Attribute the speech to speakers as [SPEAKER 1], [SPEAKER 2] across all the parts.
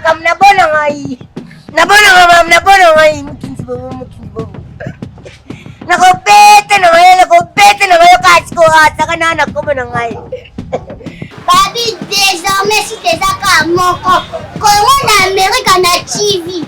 [SPEAKER 1] Makambo na bona ngai. Na bona ngai, makambo na bona ngai. Mokinzi bobo, mokinzi bobo. Nakobeta na ngai, nakobeta na ngai kasi koasaka na na kombo na ngai.
[SPEAKER 2] Babi désormais site eza kaka moko Congo na Amerika na TV.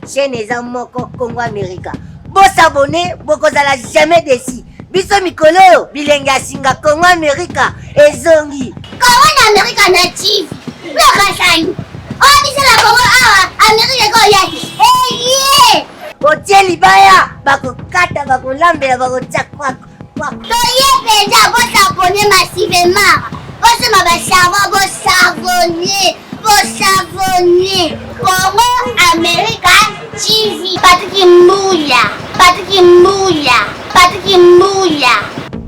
[SPEAKER 1] Chaîne eza moko Congo Amerika. Bosabone bokozala jamais déçu. Biso mikolo oyo bilenge ya singa Congo Amerika ezongi.
[SPEAKER 2] Congo na Amerika na TV. Lokasani. Oyo biso na Congo awa Amerika ekoya te. Eye!
[SPEAKER 1] Otie libaya bakokata bakolambela bakotia kwako.
[SPEAKER 2] Toye mpenza bosabone massivement. Bosomba ba savon bosavone. Bosavone. Congo Amerika TV. Patrick Mbuya. Patrick Mbuya. Patrick Mbuya.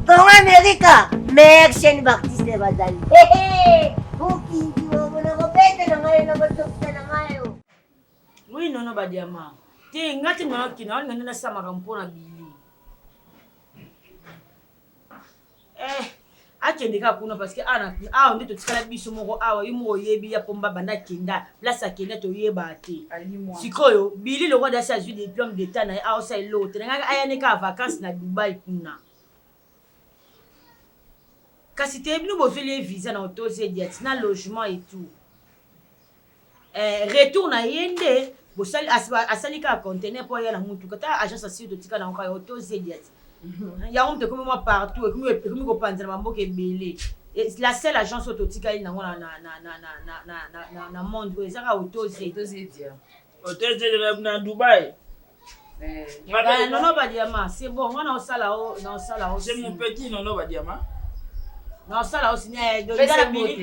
[SPEAKER 1] Congo Amerika meilleure chaîne b'artiste bazali. Mokinzi bobo nakobeta na ngai nakotokisa na ngai.
[SPEAKER 3] Oui nono ba diamant. Te nga te nga kina nga nde nasala makambo mpo na Billy. Eh akende kaka kuna parce que awa awa nde totikala biso moko awa yo moko oyebi ya pomba banda akenda place akenda toyeba te sikoyo Billy lokola dasi azwi diplôme d'état na ye aosala eloko te nangaki aya ne kaka vacances na Dubai kuna kasi te bino bozweli ye visa na otozediati na logement et tout Eh, retour na ye nde bosali asali kaka conteneur mpo aya na mutuka ta agence asili totika na yango kaka otozediati yango moto ekomi mwa partout ekomi kopanzana bamboka ebele la seule agence oyo totikali nango na monde oyo eza kaka otozediati
[SPEAKER 4] otozediati na Dubai.
[SPEAKER 3] Eh, nono badiama c'est bon nga naosala o naosala o
[SPEAKER 4] c'est mon petit nono badiama
[SPEAKER 3] naosala o sine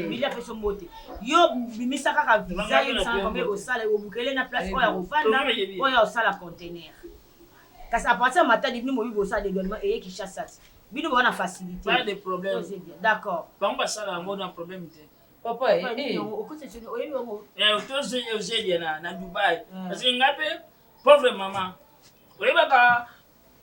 [SPEAKER 3] bili apesi mbote yo bimisa kaka visa yebisanga combien osala obukele na place oyo ya kofanda oyo ya osala conteneur kasi à partir ya matadi bino moyibi bosala dédouanement eye kinshasa ti bino boza na facilité
[SPEAKER 4] pas de problème
[SPEAKER 3] d'accord
[SPEAKER 4] bango basala yango na problème te
[SPEAKER 5] papa eh, eh.
[SPEAKER 3] oyebi yango
[SPEAKER 4] ozedia na dubai parce que nga mpe Pauvre maman. Oyebaka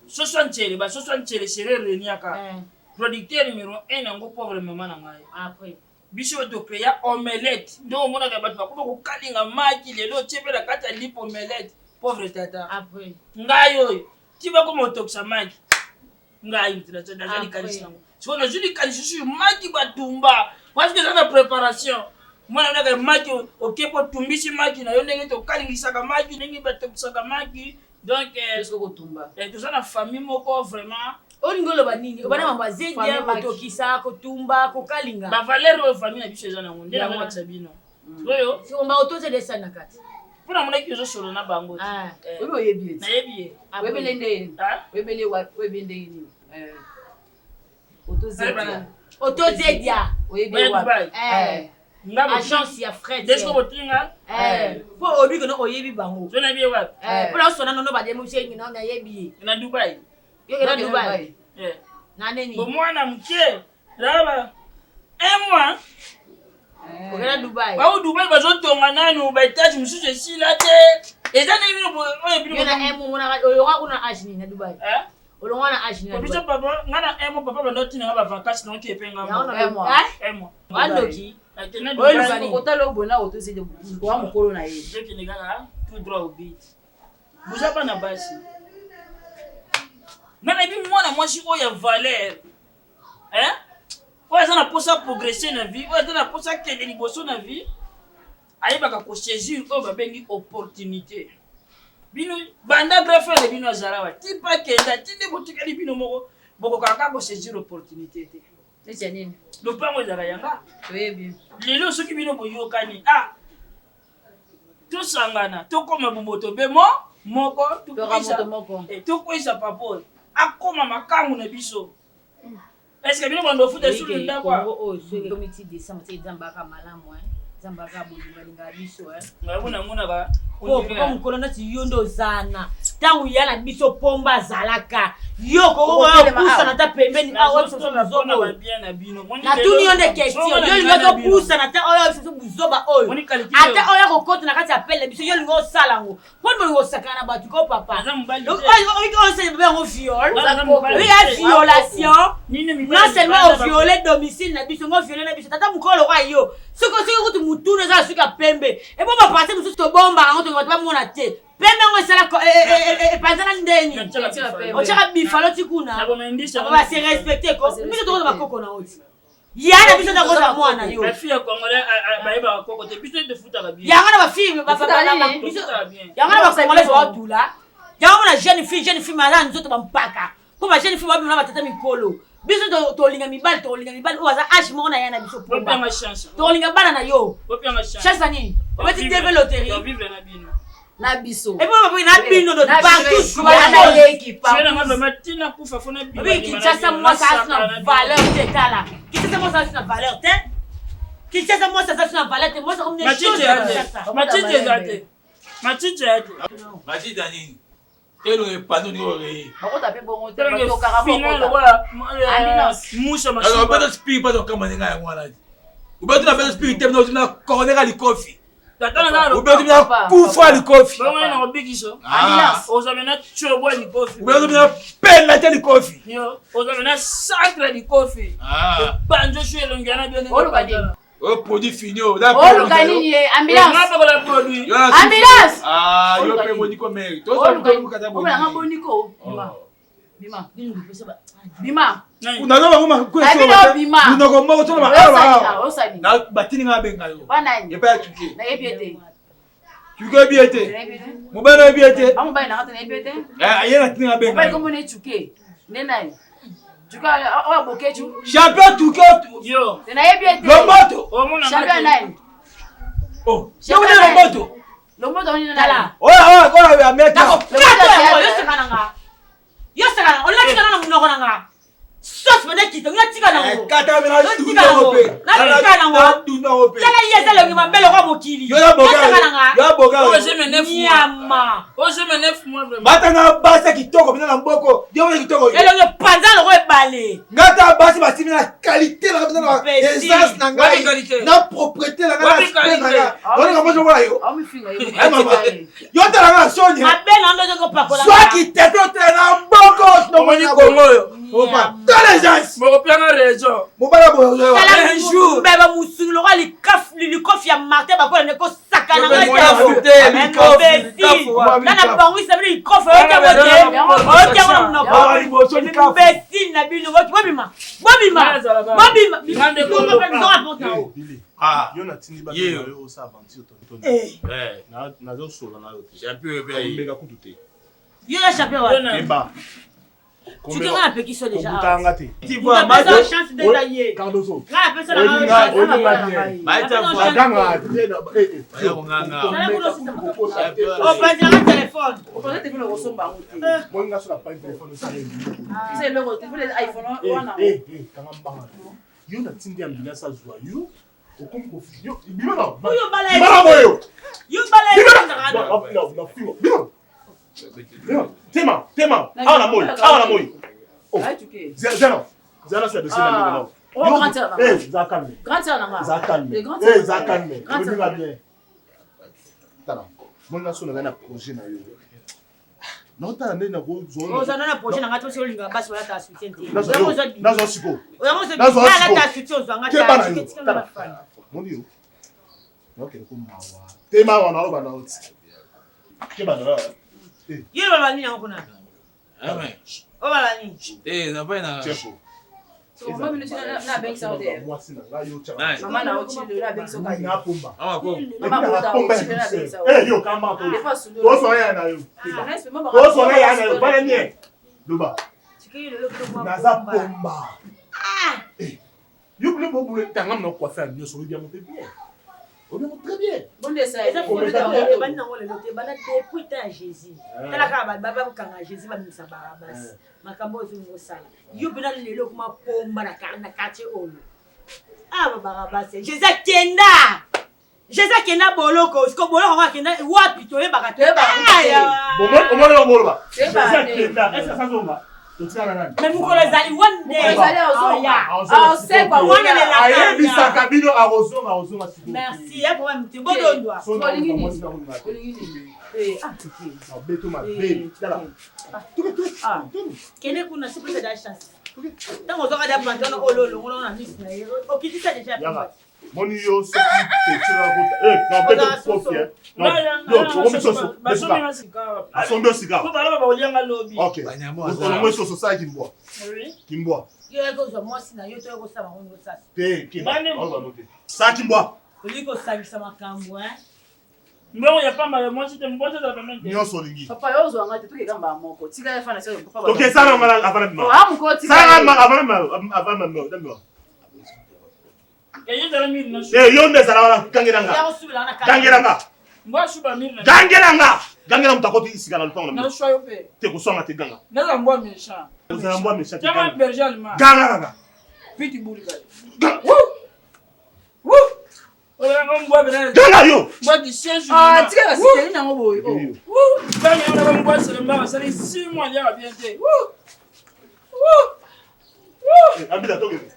[SPEAKER 4] soso ncele ba soso ncele sere reniaka. Eh. Producteur numéro 1 yango pauvre maman na ngai.
[SPEAKER 3] Après.
[SPEAKER 4] Biso to créa omelette. Nde omonaka bato bakoma kokalinga maki lelo otie mpe na kati ya lipo omelette. Pauvre tata.
[SPEAKER 3] Après.
[SPEAKER 4] Ngai oyo ti bakoma otokisa maki. Ngai moto naza likanisi yango. Sikoyo nazwi likanisi susu maki batumba. Parce que eza na préparation. Mwana naka maki oke po otumbisi maki na yo ndenge tokalingisaka maki ndenge batokisaka maki donc eh,
[SPEAKER 5] kotumba
[SPEAKER 4] eh, toza na famille moko vraiment
[SPEAKER 3] olingi oloba nini obana mambo azedia kotokisa kotumba kokalinga
[SPEAKER 4] bavaleur oyo famille na biso eza nango nde nakolakisa bino oyo
[SPEAKER 3] sikoyo otozela esali na kati
[SPEAKER 4] mpo namonaki ozosolo na bango
[SPEAKER 3] ah.
[SPEAKER 4] eh.
[SPEAKER 5] oyebi oyebi ye
[SPEAKER 4] nayebi ye
[SPEAKER 5] oyebele ndenge oyebele oyebi ndenge nini Otozedia.
[SPEAKER 3] Otozedia.
[SPEAKER 5] Oyebi wapi?
[SPEAKER 3] Eh. Agence ya fret.
[SPEAKER 4] Desko botinga.
[SPEAKER 3] Eh. Po obi kono oyebi bango.
[SPEAKER 4] So na bi wapi?
[SPEAKER 3] Eh. Po na sona nono ba demu sengi na na yebi ye.
[SPEAKER 4] Na Dubai.
[SPEAKER 3] Yo na Dubai.
[SPEAKER 4] Eh.
[SPEAKER 3] Na nini?
[SPEAKER 4] Bo mwana mke. Laba. Un mois.
[SPEAKER 3] Okenda Dubai.
[SPEAKER 4] Bao Dubai bazotonga nanu ba etage mosusu esila te. Eza ndenge bino oyo bino.
[SPEAKER 3] Yo na un mois monaka olonga kuna age nini na Dubai?
[SPEAKER 4] Eh?
[SPEAKER 3] Olongwa na age nini?
[SPEAKER 4] Biso papa nga na un mois papa bando tina nga ba vacances na oke pe nga.
[SPEAKER 3] Un mois.
[SPEAKER 4] Un mois.
[SPEAKER 3] Wandoki.
[SPEAKER 4] Akende Dubai.
[SPEAKER 5] Kotala obona otozede wa mokolo na ye.
[SPEAKER 4] Tokende kaka tout droit au but. Boza bana basi. Nga nayebi mwana mwasi oyo ya valeur. Hein? Oyo aza na posa progresser na vie, oyo aza na posa akende liboso na vie, ayebaka ko saisir oyo babengi opportunité. Bino banda grand frère na bino azala wa ti pa kenda ti nde botikali bino moko bokokaka kaka ko saisir opportunité te.
[SPEAKER 5] Neti ya nini?
[SPEAKER 4] Lopango ezalaka yanga.
[SPEAKER 5] Toyebi.
[SPEAKER 4] Lelo soki bino boyokani ah tosangana tokoma bomoto be mo moko tokweyisa eh, papa oyo akoma makangu na biso est-ce bino bando ofuta sulu ndako
[SPEAKER 3] oyo soki ekomi ti décembre ti nzambe aka malamu nzambe aka bolingo alingaka biso
[SPEAKER 4] ngai namonaka
[SPEAKER 3] po papa mokolo neti yo nde ozana Ntango ya na biso pomba azalaka, yo kokopusana ata pembeni awa biso buzoba oyo. Natuni yo nde question, yo olingi topusana ata oyo biso buzoba oyo, ata oyo akokota na kati ya pele na biso, yo olingi osala yango mpo nini? Olingi osakana na bato ko papa? Oyo yango viol, oyo violation. Non seulement oviole domicile na biso, ngo viole na biso tata mokolo kwa yo. Soki kutu mutuna eza suki ya pembe, ebomba partie mosusu, tobombaka yango, tolinga bato bamona te. Pembe yango esala epanzana ndeni, otiaka bifalo ti kuna base respecte ko. Biso tokoza bakoko na oti ya na biso, takoza mwana yo. Yango na bafille, yango na bacongolais baotula yango na jeune fille. Jeune fille aza nzoto bampaka mpo ba jeune fille babima na batata mikolo. Biso tolinga mibali, tolinga mibali oyo aza age moko na ya na biso. Pomba tokolinga bana na yo. Chance ya nini? Obeti TV loterie.
[SPEAKER 5] Na biso.
[SPEAKER 3] Epo na bino de partout. Kinshasa mwasi aza na valeur te. Tala, Kinshasa mwasi aza na valeur te. Kinshasa mwasi aza na valeur te. Mwasi akomi.
[SPEAKER 4] Matiti eza te, matiti eza te.
[SPEAKER 6] Matiti ya nini? Elongo epando ndenge oreye.
[SPEAKER 5] Bakota mpe bongo te, batokaka.
[SPEAKER 4] Musa.
[SPEAKER 6] Obeta spirit mpo okamba ndenge yango wana te. Obeti na beta spirit te, na korneka likofi, obeti na kufa likofi.
[SPEAKER 4] Bongo na ozala na tiobo ya likofi.
[SPEAKER 6] Obeti na penda te likofi.
[SPEAKER 4] Ozala na centre likofi, epanzo su elongi wana bien.
[SPEAKER 6] Oyo produit fini oyo.
[SPEAKER 5] Oluka nini ye? Ambulance!
[SPEAKER 4] Bakola produit.
[SPEAKER 5] Ambulance!
[SPEAKER 6] Yo mpe boniko meri.
[SPEAKER 5] Omelanga boniko. Bima, bima, bima.
[SPEAKER 6] Naza bango.
[SPEAKER 5] Bima.
[SPEAKER 6] Monoko moko tona.
[SPEAKER 5] Osani.
[SPEAKER 6] Batini nga abenga yo.
[SPEAKER 5] Banani?
[SPEAKER 6] Epai ya Tuke.
[SPEAKER 5] Nayebi ete.
[SPEAKER 6] Tuke oyebi ye te? Mobali oyebi ye te?
[SPEAKER 5] Amobali nanga te, nayebi ete.
[SPEAKER 6] Ye natini nga abenga.
[SPEAKER 5] Mobali komona etuke nde nani? Tuke oyo bokecu.
[SPEAKER 6] Champion Tuke.
[SPEAKER 4] Yo.
[SPEAKER 5] Nayebi ete.
[SPEAKER 6] Lomboto.
[SPEAKER 5] Champion nani?
[SPEAKER 6] Yo Lomboto.
[SPEAKER 5] Lomboto nini nani?
[SPEAKER 6] Oyo oyo ameta.
[SPEAKER 3] Yoseka na nga, yoseka na olatika na monoko na nga sauce mpenza ekita, natika nango, natika nango. Tala ye, eza elongi mabe lokwa mokili. Yoseka na nga nyama.
[SPEAKER 6] Batanga basi ya kitoko mpena na mboko yo mona kitoko.
[SPEAKER 3] Elongi epanza lokwa ebale.
[SPEAKER 6] Nga ta basi basimi na qualité na mpena na essence na ngai na propriété na ngai na aspect na ngai. Olinga mwasi lokola yo, yo talanga na soni.
[SPEAKER 3] Mabe na ndo ozokopakola.
[SPEAKER 6] Soki tete otala na mboko.
[SPEAKER 4] Omoni Kongo oyo.
[SPEAKER 6] Tala essence.
[SPEAKER 4] Bokopianga raison.
[SPEAKER 6] Mobala boyo.
[SPEAKER 3] Beba musuni lokwa likofi ya Martin bakola nde kosaka na ngai na bangwisa bino likofi oyotango te, oyotango na monoko. Imbécile na bino, bobima, bobima, bobima.
[SPEAKER 7] Yo natindi bato na yo osa aventure tonton, nazosola na yo te, mbeka kutu te.
[SPEAKER 3] Yo ya champion wa.
[SPEAKER 7] Eba.
[SPEAKER 3] Soki nga napeki so déjà.
[SPEAKER 7] Kobutanga te.
[SPEAKER 3] Chance nde eza ye.
[SPEAKER 7] Cardoso.
[SPEAKER 3] Nga napesa.
[SPEAKER 7] Aganga te.
[SPEAKER 3] Opanzelanga telefone.
[SPEAKER 5] Opanza telefone, okosomba yango te.
[SPEAKER 7] Moninga so na pani telefone osala.
[SPEAKER 5] Eza eloko te, iPhone wana.
[SPEAKER 7] Kanga mbanga yo, natindi ambulance azwa yo, okomi bima na boyo.
[SPEAKER 3] Yo bala.
[SPEAKER 7] Bima, tema tema, awa na moi, awa na moi. Zana zana, c'est dossier na ndenge nao. Za calme, za calme, za calme, olinga bien. Tala moninga, so nazali na projet na yo, naotala nde.
[SPEAKER 3] Oza na projet na nga te. Soki olingaka basi balata soutien te.
[SPEAKER 7] Nazwa sikoyo.
[SPEAKER 3] Alata soutien, ozwanga.
[SPEAKER 7] Keba na yo. Moni yo naokende ko mawa te, mawa naoloba na oti, keba na yo.
[SPEAKER 3] Yo bala nini yango kuna? Obala nini?
[SPEAKER 7] Mwasi na ngai yo.
[SPEAKER 5] Mama na ochi.
[SPEAKER 7] Napomba yo, kamba tosola ya na yo, tosola ya na yo, bana nie loba naza pomba yo bule bobule tanga na coiffeur nyonso oyebi yango mpe bien, oyebi yango très bien.
[SPEAKER 3] Ebandi nango lelo te, ebanda depuis temps ya Jésus. Tala kaka bakanga Jésus, bamimisa Barabasi. Makambo oyo ezolinga osala yo mpena lelo okoma pomba na quartier oyo awa. Barabasi, Jésus akenda. Jésus akenda boloko, siko boloko yango akenda wapi toyebaka te.
[SPEAKER 7] Omoni yango oloba. Jésus akenda, est-ce que azonga? Totikala nani?
[SPEAKER 3] Mais mokolo ezali one day.
[SPEAKER 5] Mokolo ezali azonga. Aosekwa
[SPEAKER 3] wana lelaka.
[SPEAKER 7] Ayebisaka bino akozonga akozonga sikoyo.
[SPEAKER 3] Merci, ya problème te. Bodondwa.
[SPEAKER 5] Olingi nini? Olingi nini? Eh, ah,
[SPEAKER 7] Beto mabe. Tala.
[SPEAKER 3] Kende kuna soki eza chance. Ntango ozwaka da pantalon oyo olongola na misu na ye, okitisa deja.
[SPEAKER 7] Moni yo soki petit na kota. Eh, na beto kofi eh. Yo, okomi soso. Basombi yo sika.
[SPEAKER 4] Po balaba bakolianga lobi.
[SPEAKER 7] Ok. Olongwe soso sala kimbwa. Kimbwa.
[SPEAKER 3] Yo yaki kozwa mwasi na yo to yaki kosala bango ngo sasa.
[SPEAKER 7] Te, kimba. Sala kimbwa.
[SPEAKER 3] Olingi kosangisa makambo eh.
[SPEAKER 4] Mbongo ya pamba ya mwasi te, mwasi azala pembeni te.
[SPEAKER 7] Nyonso olingi.
[SPEAKER 5] Papa yo ozwa ngai te, tokeka mbala moko. Tika ye fana sio papa.
[SPEAKER 7] Toke sala ngala avana bima.
[SPEAKER 5] Ah moko tika.
[SPEAKER 7] Sala ngala avana avana bima.
[SPEAKER 4] Eh,
[SPEAKER 7] yo nde ezala wana gangela nga gangela nga gangela nga gangela moto akoti sika na lopango na te koswanga te ganga ozala mbwa méchant te ganga kaka ganga yo
[SPEAKER 5] tika basikeli nango boye
[SPEAKER 7] abila tokende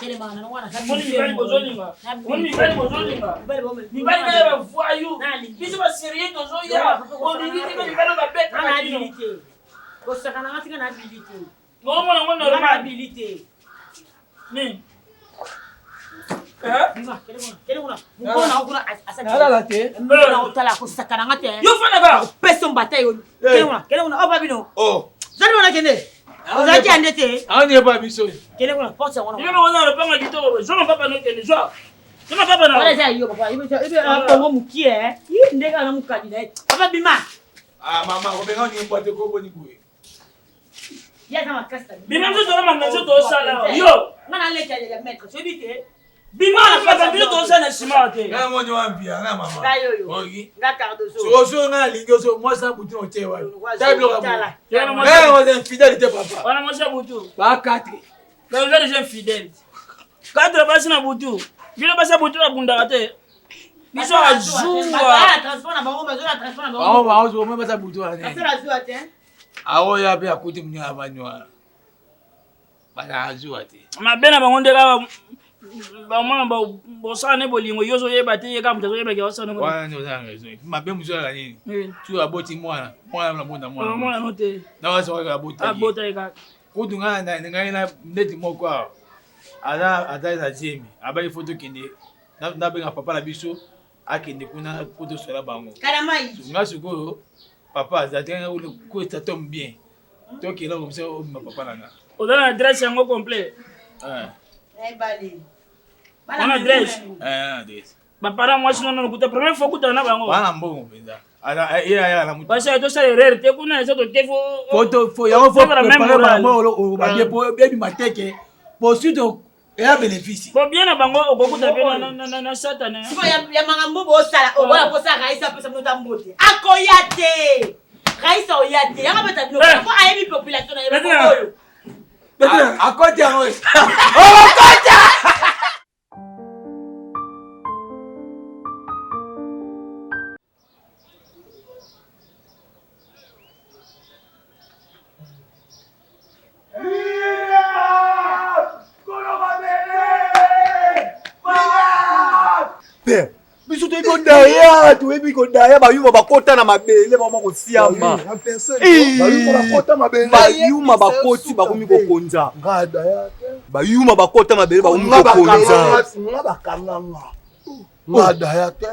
[SPEAKER 4] Moni mibali bozolinga moni mibali bozolinga mibali kaka bavoyu biso baserie tozoya olingi tika mibali oyo babetaka bino
[SPEAKER 3] kosakana nga tika na abili te
[SPEAKER 4] omona ngo normal
[SPEAKER 3] abili te
[SPEAKER 4] nini
[SPEAKER 6] nalala te
[SPEAKER 3] otala kosakana nga te
[SPEAKER 4] yo fandaka
[SPEAKER 3] opesa mbata yo kele kuna opa bino zali wana kende ozalaki ya nde te
[SPEAKER 6] awa epa biso
[SPEAKER 3] kende kuna porte yango
[SPEAKER 4] yo moko oza lopanga kitoko zwa papa no kende zwa zwa papa na
[SPEAKER 3] wana eza yo papa bongo mokie ndenge ana mokadi na ye papa bima
[SPEAKER 6] ah mama kobenga oningi mbwa te koboni boye
[SPEAKER 3] ye aza makasi
[SPEAKER 4] bima nzoto na mama nzoto osala yo
[SPEAKER 3] nga naleki ya maître soyebi te
[SPEAKER 4] bima na biso tozosala na nsima te
[SPEAKER 6] nga moni wa mpia nga mama
[SPEAKER 3] nga yoyo nga cardozo
[SPEAKER 6] soso nga nalingi oso mwasi na butu na otie wapi tala biloko ya oza infidèle te papa
[SPEAKER 4] wana mwasi ya butu
[SPEAKER 6] ba 4
[SPEAKER 4] oza deja infidèle 4 basi na butu bino basi ya butu babundaka te biso azuwa
[SPEAKER 6] basi ya butu wana aoya mpe akuti moninga avandi wana bazalaka zuwa te
[SPEAKER 4] mabe na bango nde kaka bamwana bosala ne bolingo yo ozoyeba te ye kaka moto azoyebaki osala
[SPEAKER 6] wana nde oza na raison mabe mosusu azala nini tu aboti mwana mwana nabota
[SPEAKER 4] mwana mwana no te
[SPEAKER 6] nawasokaka abota
[SPEAKER 4] abota ye kaka
[SPEAKER 6] kutu ngai ngai na ndeti moko awa aza aza na zemi abaki fo tokende nabenga papa na biso akende kuna po tosola bango ngai sikoyo papa aza te ko ça tombe bien tokenda komisa obima papa na nga
[SPEAKER 4] oza na adresse yango complet wana adresse
[SPEAKER 6] adresse
[SPEAKER 4] baparent mwasi nono lokuta première fois okutana na bango
[SPEAKER 6] wana mbongo mpenza
[SPEAKER 4] parce tosala erreur te kuna eza tote
[SPEAKER 6] fo yango fo prépare bango babie po ebima teke po surtout eya bénéfice
[SPEAKER 4] po bien na bango okokuta mpe na satana
[SPEAKER 3] siko ya makambo bosala oboya kosala raisa apesa bino ta mbote akoya te raisa oya te yanga beta bino po ayebi population na ye oyo
[SPEAKER 6] akoti yango okota
[SPEAKER 8] Père, biso toyebi kodaya toyebi kodaya bayuma bakota na mabele bakoma kosiama bayuma bakoti bakomi kokonza bayuma bakota mabele bakomi kokonza
[SPEAKER 9] nga daya te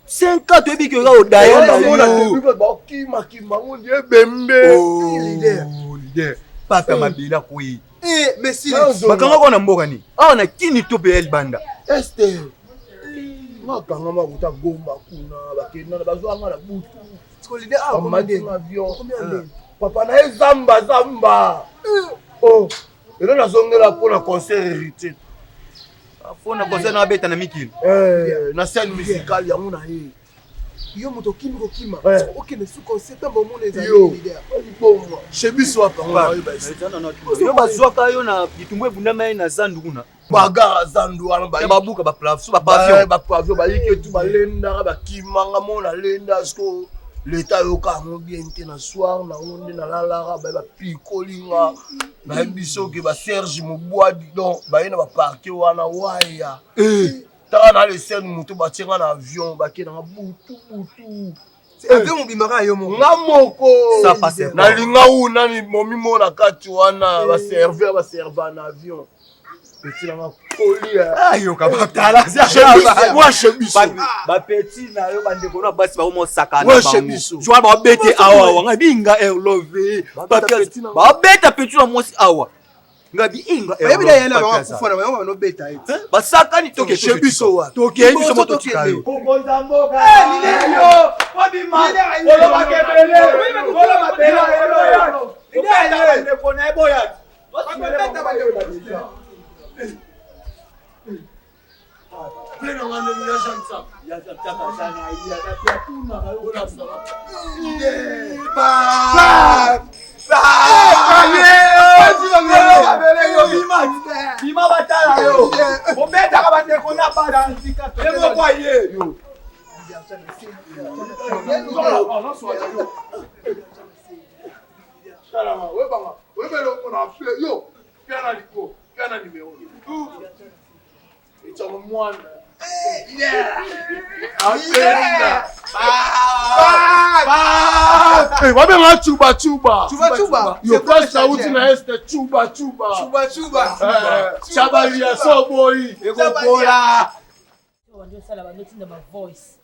[SPEAKER 8] 5 ans toyebi ke oza odaya na yo
[SPEAKER 9] bakimakima ngo nde ebembe
[SPEAKER 8] leader papa mabele akwei bakanga kaka na mboka nini awa na kini to mpe ya libanda
[SPEAKER 9] este bakangama kuta goma kuna bakendana bazwanga na butu bamati avion papa na ye zamba zamba oh elo nazongela mpo na concert héritier
[SPEAKER 8] mpo na concert na abeta na mikili
[SPEAKER 9] na scène musicale yango na ye
[SPEAKER 10] yo moto okimi kokima okende suka septembre omona ezali leader
[SPEAKER 9] chez biso
[SPEAKER 8] yo bazwaka yo na bitumbu ebundama ye na zandu kuna.
[SPEAKER 9] Bagara zandu wana
[SPEAKER 8] babuka bapavion
[SPEAKER 9] bapavion bayike tu balendaka bakimanga mo nalenda siko leta ayoka yango bien te na soir nango nde nalalaka baye bapikoli nga nayebi soki baserge mobwadi donc baye na baparke wana waya eh. taka na lesene moto batie nga na avion bake nanga butu butu
[SPEAKER 10] avion mobimba kaka yo moko
[SPEAKER 9] nga moko nalinga u nani momi mo na kati wana baserveur baserva na avion petit nanga koli
[SPEAKER 8] ayoka batala bapeti na yo bandeko na basi bakomosakana bango babete awa wanga binga erlove babeta peti na mwasi awa ngabi inga
[SPEAKER 10] bayebi na yena bango akufa na bango banobeta ye
[SPEAKER 8] basakani tokeshe biso wa tokei biso moto tika yo
[SPEAKER 6] kokonza mboka yo obima olobaka ebele oloba bela obeta bandeko na ye boya Bima batala yo obetaka bandeko na basi ye moko aye
[SPEAKER 9] yo piana liko piana numero etsaka mwana babenga cuba cuba yo place auti na este cuba cuba cabalia soboyi
[SPEAKER 6] ekopola
[SPEAKER 3] bandi osala bandi otinda ba voice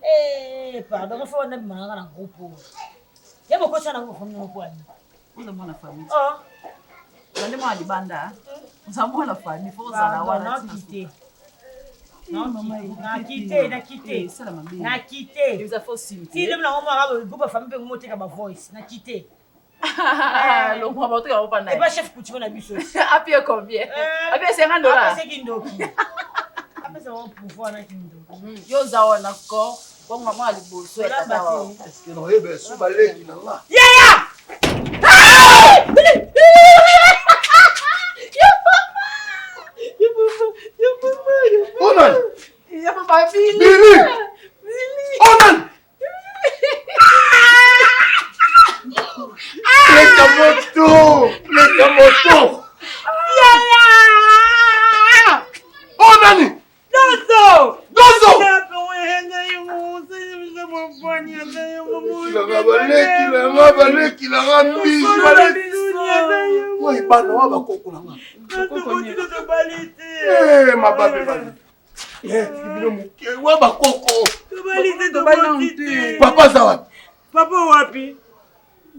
[SPEAKER 3] eh, pardon nga fo wana bimaka na groupe oyo ye bokotisa na groupe moko kwani
[SPEAKER 5] oza mwana famille
[SPEAKER 3] oh.
[SPEAKER 5] oza nde mwana libanda oza mwana famille fo ozala wana
[SPEAKER 3] nakite nakite nakite nakite ti lobi nango mwana groupe ya famille mpe ngomoteka ba voice nakite
[SPEAKER 5] longwa bato ya opana
[SPEAKER 3] epa chef coutumier na biso
[SPEAKER 5] apie combien eh, apie 50 dollars
[SPEAKER 3] apesa kindoki apesa bango pouvoir na kindoki
[SPEAKER 5] hmm, yo oza wana ko bongo mama ya liboso ya tata wa
[SPEAKER 9] oyeba esu baleki na nga
[SPEAKER 3] yaya
[SPEAKER 9] Onan!
[SPEAKER 5] Ya papa Billy!
[SPEAKER 9] Billy! Onan! Leka moto! Leka moto!
[SPEAKER 3] Yaya!
[SPEAKER 9] Oh nani?
[SPEAKER 3] Dozo!
[SPEAKER 9] Dozo! Baleki na nga, baleki na nga mbisi, baleki. Oyo bana wa bakoko na nga. Eh, mababe bana. Eh, bino moke wa bakoko papa aza wapi
[SPEAKER 3] papa wapi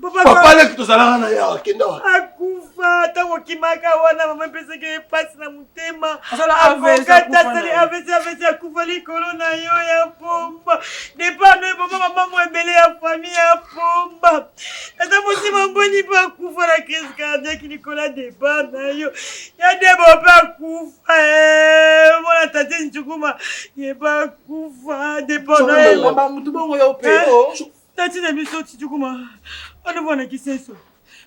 [SPEAKER 9] papa leki tozalaka na ye akenda wapi
[SPEAKER 3] akufa ntango okimaka wana mama epesaki ye mpasi na motema akokata asali avc avc akufa likolo na yo ya pomba depart no eboma mama ebele ya famille ya pomba Tata mwasi mamboni mpe akufa na crise cardiaque likolo ya depart na yo ya debo mpe akufa eh, mwana tate ncukuma ye mpe akufa depart na yo
[SPEAKER 5] bamutu bongo yo mpe
[SPEAKER 3] eh,
[SPEAKER 5] oh.
[SPEAKER 3] tati na biso ticukuma anovanda kiseso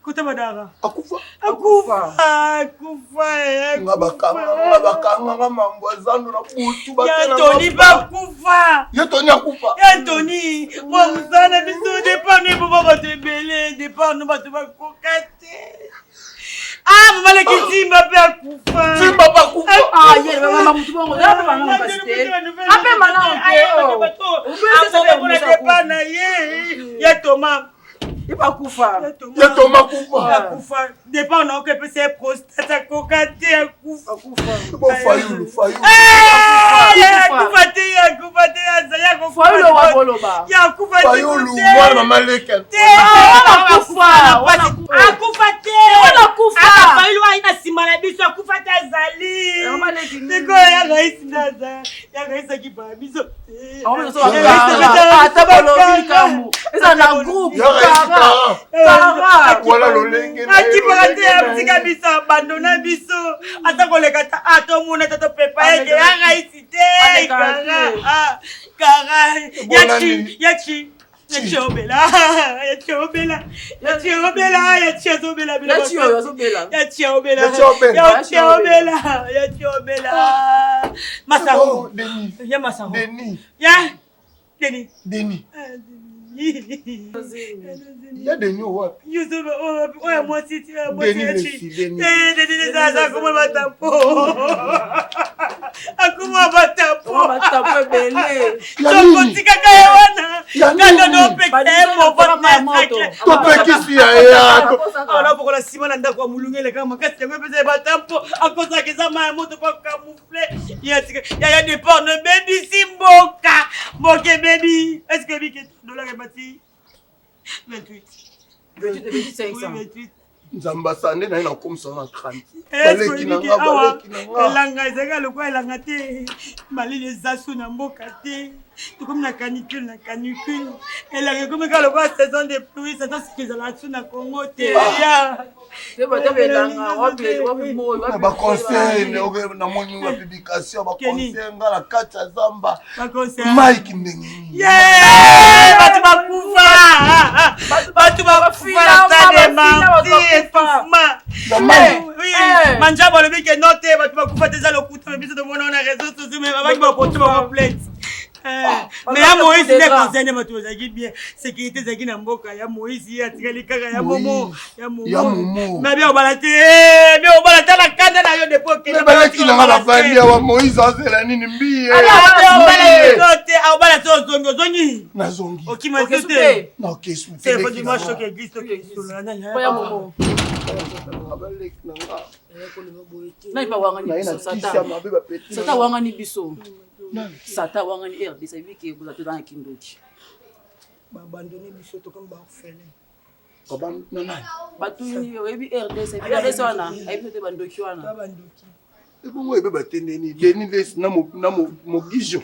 [SPEAKER 3] kota badara
[SPEAKER 9] akufa
[SPEAKER 3] akufa akufa eh,
[SPEAKER 9] nga bakanga bakanganga mambo ya zando na butu
[SPEAKER 3] ya Tony mpe akufa
[SPEAKER 9] ye Tony akufa
[SPEAKER 3] ya Tony mwa mosala na biso depart no eboma bato ebele depart no bato bakoka te ah mama leki timba mpe akufa
[SPEAKER 9] timba mpe akufa
[SPEAKER 5] ah ye mama mutu bongo ape mana kasi te ape mana
[SPEAKER 3] te mpona depart na ye ya Thomas
[SPEAKER 5] Ipa kufa.
[SPEAKER 9] Ya Thomas kufa.
[SPEAKER 3] Akufa. Départ na okepesa ye prostate akoka te akufa.
[SPEAKER 9] Akufa. Bo Fayulu, Fayulu.
[SPEAKER 3] Eh, akufa te, akufa te, azali akufa.
[SPEAKER 5] Fayulu wa boloba.
[SPEAKER 3] Ya akufa te.
[SPEAKER 9] Fayulu mwana mama leke.
[SPEAKER 3] Te.
[SPEAKER 5] Akufa.
[SPEAKER 3] Akufa te.
[SPEAKER 5] Wana kufa.
[SPEAKER 3] Ata Fayulu ayi na sima na biso akufa te azali.
[SPEAKER 5] Mama leki.
[SPEAKER 3] Ndeko ya rais ndaza. Ya rais akipa biso.
[SPEAKER 5] Ata bolobi likambo eza na groupe
[SPEAKER 3] akipaka te atika biso abandona biso ata koleka ta atomona ta topepa eke ya raisi te kara kara yachi yachi. Yachobela, yachobela, yachobela, yachobela, yachobela, yachobela, yachobela. Masaro,
[SPEAKER 9] Denis,
[SPEAKER 3] ya Masaro,
[SPEAKER 9] Denis,
[SPEAKER 3] ya Denis,
[SPEAKER 9] Denis. Ya Denis wapi?
[SPEAKER 3] Yusuf, oyo mwasi ti, oyo mwasi
[SPEAKER 9] Denis
[SPEAKER 3] ti.
[SPEAKER 9] Lessi, Denis.
[SPEAKER 3] Eh, Denis Lessi aza akoma batampo. Akoma batampo.
[SPEAKER 5] Batampo ebele.
[SPEAKER 3] Tokotikaka ye wana.
[SPEAKER 9] Ya nini?
[SPEAKER 3] Kaka topekisa ye movote.
[SPEAKER 9] Topekisi ya ye ya.
[SPEAKER 3] Awa bokola nsima na ndako ya molunge elekaka makasi yango epesa ye batampo akosaka eza mai ya moto mpo camoufle yaya départ no ebebisi mboka mboka ebebi est ce que oyebi ke dollar ebati 28 Oui, 28.
[SPEAKER 9] Nzambe asande na ye nakomisa na 30.
[SPEAKER 3] Est-ce
[SPEAKER 9] Baleki
[SPEAKER 3] que
[SPEAKER 9] na
[SPEAKER 3] oyebi
[SPEAKER 9] nga,
[SPEAKER 3] ke awa
[SPEAKER 9] baleki na nga.
[SPEAKER 3] elanga ezalaka lokola elanga te malili eza su na mboka te tokomi na canicule na canicule elanga ekomi kaka lokola saison de pluie saison sika ezalaka su na congo te ya
[SPEAKER 9] Na baconseil namoni ba publication baconseil nga na kati ya zamba.
[SPEAKER 3] Baconseil.
[SPEAKER 9] Mike ndenge nini?
[SPEAKER 3] Ye, bato bakufa bato bakufa na stade de martyrs étouffement Oui, manjabo alobi ke no te bato bakufa te eza lokuta me biso tomona na réseau sociaux me babaki bapoto bango plainte mais ya moïse nde conseil nde bato bazalaki bien sécurité ezalaki na mboka ya moïse ye atikali kaka ya momo ya
[SPEAKER 9] Ya
[SPEAKER 3] momo
[SPEAKER 9] Momo.
[SPEAKER 3] mais bien obala te bien obala te na kanda na yo depuis okende
[SPEAKER 9] Me baleki na nga bavandi awa Moïse azela nini mbiye.
[SPEAKER 3] obala te ozongi ozongi
[SPEAKER 9] Nazongi.
[SPEAKER 3] okima te te
[SPEAKER 9] Naokesu te.
[SPEAKER 3] c'est
[SPEAKER 9] leki na
[SPEAKER 3] dimanche
[SPEAKER 9] nga.
[SPEAKER 3] oke église tokesola
[SPEAKER 9] Baleki na nga.
[SPEAKER 5] Nani pa wangani
[SPEAKER 9] Na ye na
[SPEAKER 5] biso
[SPEAKER 9] kisi ya
[SPEAKER 5] satan
[SPEAKER 9] mabe bapeti.
[SPEAKER 5] satan wangani biso satan wangani rdc ayebi ke boza toza na kindoki
[SPEAKER 3] babandone biso tokomi baorphelin
[SPEAKER 9] Na nani?
[SPEAKER 5] batuni oyebi rdc rdc wana ayebi biso te bandoki wana
[SPEAKER 3] bandoki
[SPEAKER 9] Ebongo ebeba te ndeni Denis Lessi na Mogijo.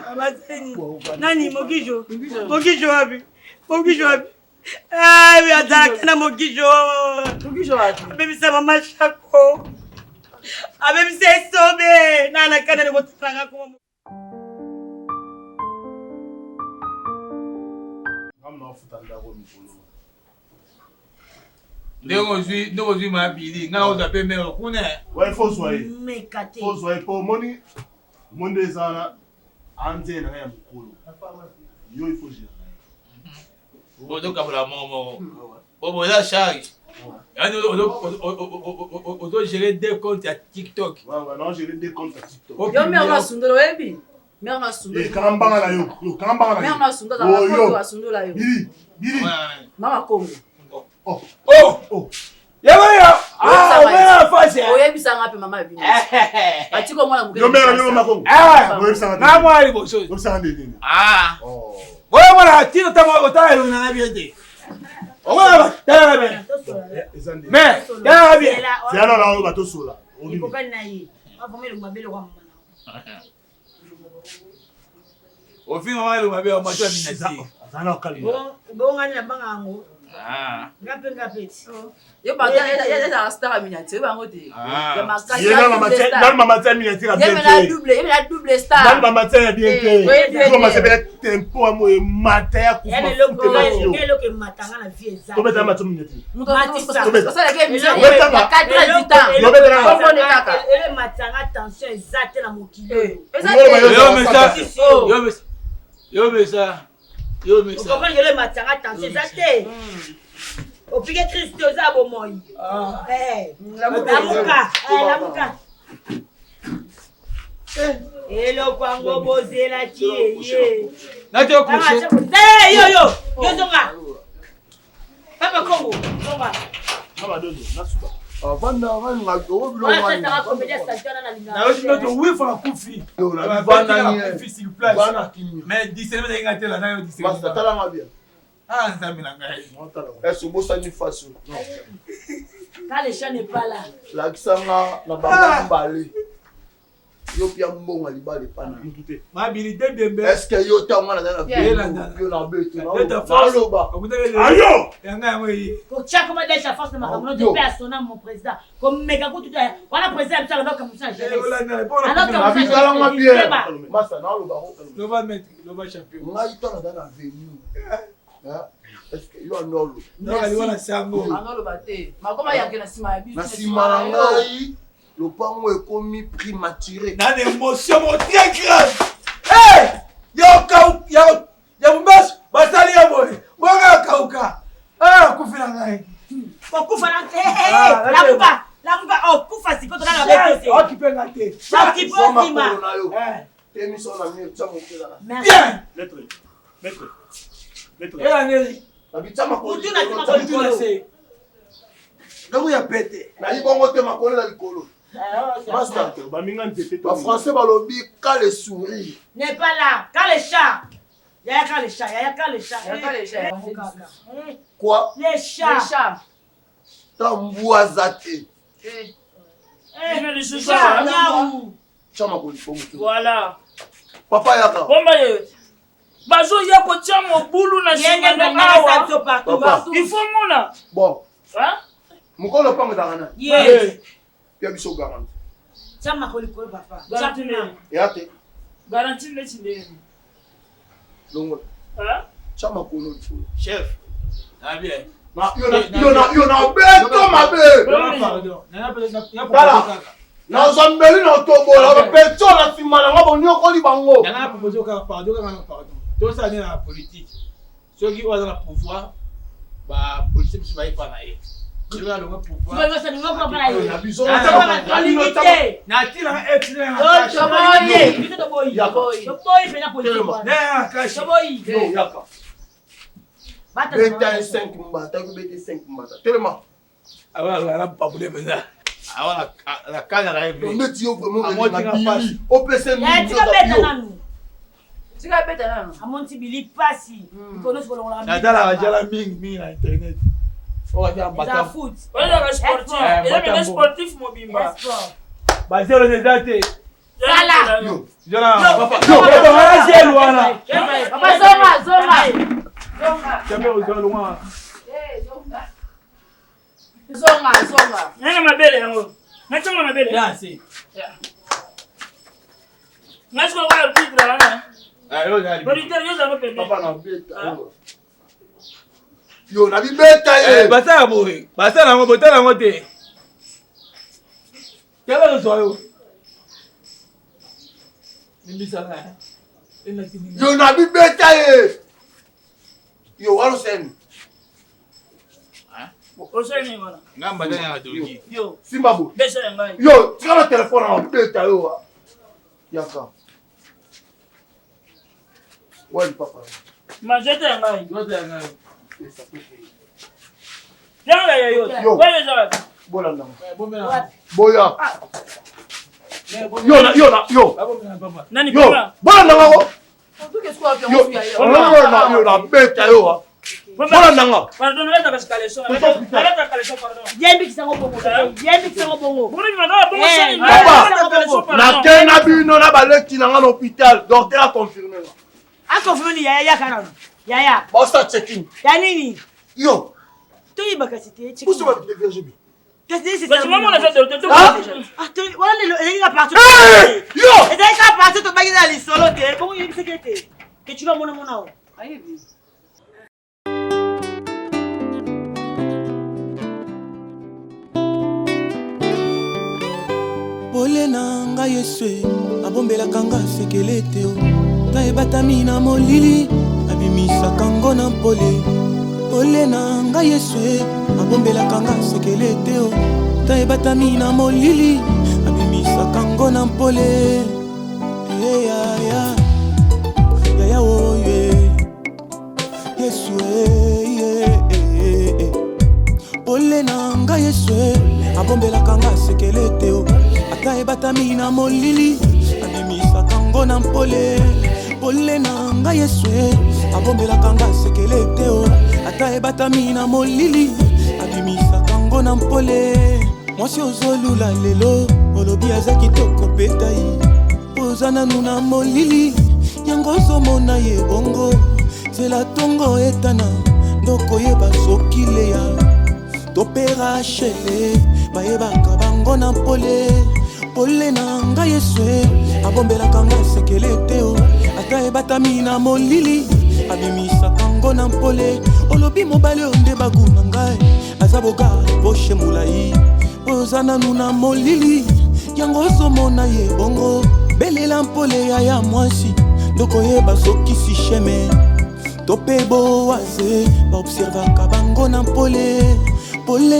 [SPEAKER 3] abaseni nani mogijo mogijo wapi mogijo wapi Ai, azalaka na mogijo abebisa mama shako abebisa esobe nanakana nikotalanga koma
[SPEAKER 6] ndenge ozwi ndenge ozwi mabili ngai ozwa mpe mere kuna
[SPEAKER 7] Ouais, faut zwa ye.
[SPEAKER 3] meka te
[SPEAKER 7] Faut zwa ye po omoni omoni nde eza wana anzele na ngai ya mokolo. Yo il faut gérer.
[SPEAKER 6] ozokabola moko moko po boza charge yani ozogere deux compte ya tiktok
[SPEAKER 7] Ouais, ouais, non, gérer deux comptes ya TikTok.
[SPEAKER 5] yo mare asundola oyebi mare asundola
[SPEAKER 7] Eh, kanga mbanga na yo. Yo, kanga mbanga na yo.
[SPEAKER 5] mare asundola
[SPEAKER 7] Oh, yo.
[SPEAKER 5] poto asundola yo
[SPEAKER 7] Bili, Bili.
[SPEAKER 5] mama kongo
[SPEAKER 7] Oh,
[SPEAKER 6] oh
[SPEAKER 7] oh.
[SPEAKER 6] yabayo omena fasi
[SPEAKER 5] oyebisanga mpe mama ya bino atiki omwana moke
[SPEAKER 7] Yo mère, yo mama Kongo. Oyebisanga te.
[SPEAKER 6] na mwana liboso
[SPEAKER 7] Oyebisanga nde nini?
[SPEAKER 6] oyo mwana tina otala elongi nanga bien te omona talaka bien
[SPEAKER 7] Eza nde.
[SPEAKER 6] mais talaka bien
[SPEAKER 7] Zela na oyo bato sola. Olimi.
[SPEAKER 3] ekokani na ye avoma elongo mabe eloko ya mama na
[SPEAKER 6] ofinga mama elongi mabe mato ya mina te
[SPEAKER 7] Aza na kalima.
[SPEAKER 3] bongani na banga yango nga mpe nga mpe ti
[SPEAKER 5] yo ezalaka star ya miniature oyebi yango te ya makasi
[SPEAKER 7] Ye nani mama tia- nani mama tia miniature ya bien
[SPEAKER 5] ye mena
[SPEAKER 7] te.
[SPEAKER 5] double ye mena double star
[SPEAKER 7] Nani mama tia ya bien te.
[SPEAKER 5] Eh, oyebi
[SPEAKER 7] Yo mama
[SPEAKER 5] te.
[SPEAKER 7] tia tempo ya moyo mata ya kufa
[SPEAKER 3] ya eloko
[SPEAKER 7] fute mati yo.
[SPEAKER 3] nga eloko ematanga na vie eza
[SPEAKER 7] Tobeta mati miniature.
[SPEAKER 5] osalaka émission
[SPEAKER 7] Obetanga.
[SPEAKER 5] ya 4 heures du temps
[SPEAKER 7] Obetanga.
[SPEAKER 5] Kombo kaka
[SPEAKER 3] elo ematanga tension eza te na mokili oyo
[SPEAKER 5] eza
[SPEAKER 7] Ngolo
[SPEAKER 5] te
[SPEAKER 7] bayo-
[SPEAKER 6] yo mesa yo mesa yo mesa yo mesa
[SPEAKER 3] okomprendre elo ematanga tension eza te opike kriste oza ya bomoi Eh, lamuka Eh, lamuka eloko yango bozelaki eye
[SPEAKER 6] nati okushe
[SPEAKER 3] yo yo yo zonga papa kongo zonga
[SPEAKER 7] Na badozo, na suba.
[SPEAKER 9] Avanda avanda
[SPEAKER 3] wana comédien salite wana nalingaka
[SPEAKER 6] nayoki ndoto wifa nakufi nakufi sur place mais discernement ezalaki nga te la nayo discernement
[SPEAKER 9] Talanga bien.
[SPEAKER 6] ah nzambe na ngai
[SPEAKER 9] Est-ce obosani faso?
[SPEAKER 3] Quand le chat n'est pas là.
[SPEAKER 9] Lakisanga na bango mibale. Yo pia mbongo ya libala epa na
[SPEAKER 6] mutu te. Mabili de biembe.
[SPEAKER 9] Est-ce que yo ntango nga nazali na yo na beto naloba
[SPEAKER 6] ayo yanga yango eye
[SPEAKER 3] kotia koma deja force na makambo no te pe asona mon président komeka kutu te wana président ya biso alobaka mosu na
[SPEAKER 9] jeunesse bien masa naloba
[SPEAKER 6] loba maître loba champion
[SPEAKER 9] ngai ntango nazali na venue est-ce que yo anolo
[SPEAKER 6] wana sango
[SPEAKER 5] anoloba te makoma yake na nsima ya biso
[SPEAKER 9] na nsima na ngai Lopango ekomi primature.
[SPEAKER 6] Na na emotion moko très grave. Hey! Ya kau ya ya mbasu basali ya boye. Bonga kauka. Ah kufi na ngai.
[SPEAKER 3] Kokufa na eh eh ah, lamuka lamuka oh kufa sikoyo tolala bete.
[SPEAKER 6] Okipe nga te.
[SPEAKER 3] Okipe osima.
[SPEAKER 9] Eh. Temiso na mur tia mokela
[SPEAKER 3] na.
[SPEAKER 6] Bien.
[SPEAKER 7] Maître. Maître. Maître.
[SPEAKER 6] Ela neli.
[SPEAKER 9] Nabitia makolo.
[SPEAKER 3] Mutu na makolo na
[SPEAKER 6] se. Ntango ya pete.
[SPEAKER 9] Nayi bongo te makolo na likolo. Master,
[SPEAKER 7] baminga nzete
[SPEAKER 9] ba français balobi quand le sourire
[SPEAKER 3] n'est pas là, quand le chat. Yaya quand le chat, yaya quand le chat.
[SPEAKER 5] Yaya quand le chat.
[SPEAKER 9] Quoi?
[SPEAKER 3] Les chats.
[SPEAKER 5] Les chats.
[SPEAKER 9] Tambou aza te.
[SPEAKER 5] Eh.
[SPEAKER 3] Chat, miaou.
[SPEAKER 9] Tya makolo likolo motu.
[SPEAKER 4] Voilà.
[SPEAKER 9] Papa yaka.
[SPEAKER 4] Bomba ye. Bazoya kotia mobulu na
[SPEAKER 3] Yenge
[SPEAKER 4] nsima
[SPEAKER 3] na
[SPEAKER 4] awa.
[SPEAKER 3] biso partout.
[SPEAKER 9] Papa.
[SPEAKER 4] Il faut mona.
[SPEAKER 9] Bon,
[SPEAKER 4] Hein?
[SPEAKER 9] mokolo lopango ezalaka nani?
[SPEAKER 3] Yes.
[SPEAKER 9] Ya biso garantie.
[SPEAKER 3] Tya makolo likolo papa.
[SPEAKER 4] Garantie nini?
[SPEAKER 9] Eya te.
[SPEAKER 4] Garantie neti ndenge.
[SPEAKER 9] Longola.
[SPEAKER 4] Hein?
[SPEAKER 9] Tya makolo likolo.
[SPEAKER 6] Chef. Ah bien.
[SPEAKER 9] Yo na yo na beto mabe.
[SPEAKER 6] Pardon. Nana pe na
[SPEAKER 9] Tala. Nazwa mbeli na otobola bapeto na nsima na nga bonyokoli bango.
[SPEAKER 6] Nanga na propose kaka pardon kaka na pardon. Tosala nini na politique. Soki oyo aza na pouvoir ba policier mosusu baye pa na ye. Soki alonga pouvoir.
[SPEAKER 9] Na biso
[SPEAKER 6] Na tina na ex na
[SPEAKER 3] Toboyi.
[SPEAKER 9] Yo yaka. Beta 5 mbata, beta 5 mbata. Telema.
[SPEAKER 6] Awa na pabule mpenza. Awa na kanya na ye.
[SPEAKER 9] Neti yo vraiment
[SPEAKER 6] Amoti
[SPEAKER 9] olinga
[SPEAKER 6] nga pasi.
[SPEAKER 9] bili. Opesa
[SPEAKER 3] Yaya tika beta nanu.
[SPEAKER 5] Tika beta nanu.
[SPEAKER 3] Amonti bili pasi. Likolo nyonso kolongola bili.
[SPEAKER 6] Natalaka jala mingi mingi na internet. Oyo aza
[SPEAKER 3] Eza
[SPEAKER 6] mbata.
[SPEAKER 3] foot.
[SPEAKER 4] Oyo sportif.
[SPEAKER 6] Eh,
[SPEAKER 4] Eza mena
[SPEAKER 6] Batambo.
[SPEAKER 4] sportif mobimba.
[SPEAKER 3] Sport.
[SPEAKER 6] Bazelo eza te.
[SPEAKER 3] Sala.
[SPEAKER 9] Yo.
[SPEAKER 6] Jala.
[SPEAKER 9] Papa.
[SPEAKER 6] Yo, wana zelu wana.
[SPEAKER 5] Papa zonga zonga. Zonga.
[SPEAKER 6] Chambe ozwa longwa.
[SPEAKER 5] Eh, zonga. Zonga zonga.
[SPEAKER 4] Nana mabele yango. Natonga mabele.
[SPEAKER 6] Ya si.
[SPEAKER 4] Nga sikoyo kwa arbitre wana.
[SPEAKER 6] Ah, yo zali.
[SPEAKER 4] Producteur yo zalo pembeni.
[SPEAKER 9] Papa na beta. Yo na bibeta ye.
[SPEAKER 6] Eh, basala boye. Basala yango botala yango te. Yaba kozwa yo. Limbisaka.
[SPEAKER 9] Yo na bibeta ye. Yo wana oseni.
[SPEAKER 4] Osali nini wana?
[SPEAKER 6] Nga mbata ya doki.
[SPEAKER 4] Yo.
[SPEAKER 9] Simba bo.
[SPEAKER 4] Besa ya ngai.
[SPEAKER 9] Yo tika na telefone na beta yo. wa. Yaka. Wali papa.
[SPEAKER 4] Majete ya ngai.
[SPEAKER 6] Ndoto ya ngai.
[SPEAKER 4] Yanga ya yo.
[SPEAKER 9] Yo.
[SPEAKER 4] Wewe eza wapi?
[SPEAKER 9] Bolanda.
[SPEAKER 6] Bomela.
[SPEAKER 9] Boya. Yo na yo na yo.
[SPEAKER 6] Babomela papa.
[SPEAKER 4] Nani
[SPEAKER 9] Yo.
[SPEAKER 4] papa?
[SPEAKER 9] Bolanda ngo.
[SPEAKER 5] Surtout que sikoyo
[SPEAKER 9] Yo.
[SPEAKER 5] api ya
[SPEAKER 9] Yo na yo na beta yo. wa. Bolanda ngo.
[SPEAKER 4] Pardon, nalata kasi caleçon. Nalata caleçon, pardon.
[SPEAKER 3] Yembikisa ngo bongo. Yembikisa ngo bongo.
[SPEAKER 4] Boni bimaka bongo
[SPEAKER 3] Eh,
[SPEAKER 4] sani.
[SPEAKER 9] Papa.
[SPEAKER 4] Nalata caleçon, pardon.
[SPEAKER 9] Nakei na bino na baleki na nga na hôpital. Docteur a confirmé nga.
[SPEAKER 3] Akonfirme ni yaya yaka nanu. Yaya.
[SPEAKER 9] Baosa checking.
[SPEAKER 3] Ya nini?
[SPEAKER 9] Yo.
[SPEAKER 3] Toyeba kasi te.
[SPEAKER 9] Buso ba déverger bi.
[SPEAKER 3] Kasi
[SPEAKER 4] Parce que maman, on a fait de
[SPEAKER 9] Ah.
[SPEAKER 3] Wana lelo ezalaki ka partout.
[SPEAKER 9] Eh! Yo!
[SPEAKER 3] Ezalaki ka partout tobaki na lisolo te. Bongo yebisaki ete. Ke tu vas mona mona o.
[SPEAKER 5] Ayebi.
[SPEAKER 11] Pole na ngai Yesu e, abombelaka nga sekele te o. Ta ebatami na molili abimisaka ngo na mpole. Pole na ngai Yesu e, abombelaka nga sekele te o. Ta ebatami na molili abimisaka ngo na mpole. Eyaya yaya oyo e, Yesu e, ye, e, e. Pole na ngai Yesu e, abombelaka nga sekele te o. Ata ebatami na molili abimisaka ngo na mpole. Pole na ngai Yesu e, abombelaka nga sekele te o. Ata ebatami na molili abimisaka ngo na mpole. Mwasi ozolula lelo olobi aza kitoko mpe tai. Oyo oza nanu na molili, yango ozomona ye bongo. Zela tongo etana, ndokoyeba soki Leya to mpe Rachele bayebaka bango na pole. Pole na ngai Yesu abombelaka nga sekele te o, ata ebatami na molili, abimisaka ngo na mpole. Olobi mobali oyo nde bagu na ngai, aza boga poshe molai. Oyo oza nanu na molili, yango ozomona ye bongo. Belela mpole ya ya mwasi, ndokoyeba soki Sisheme to mpe Boaze baobservaka bango na mpole pole.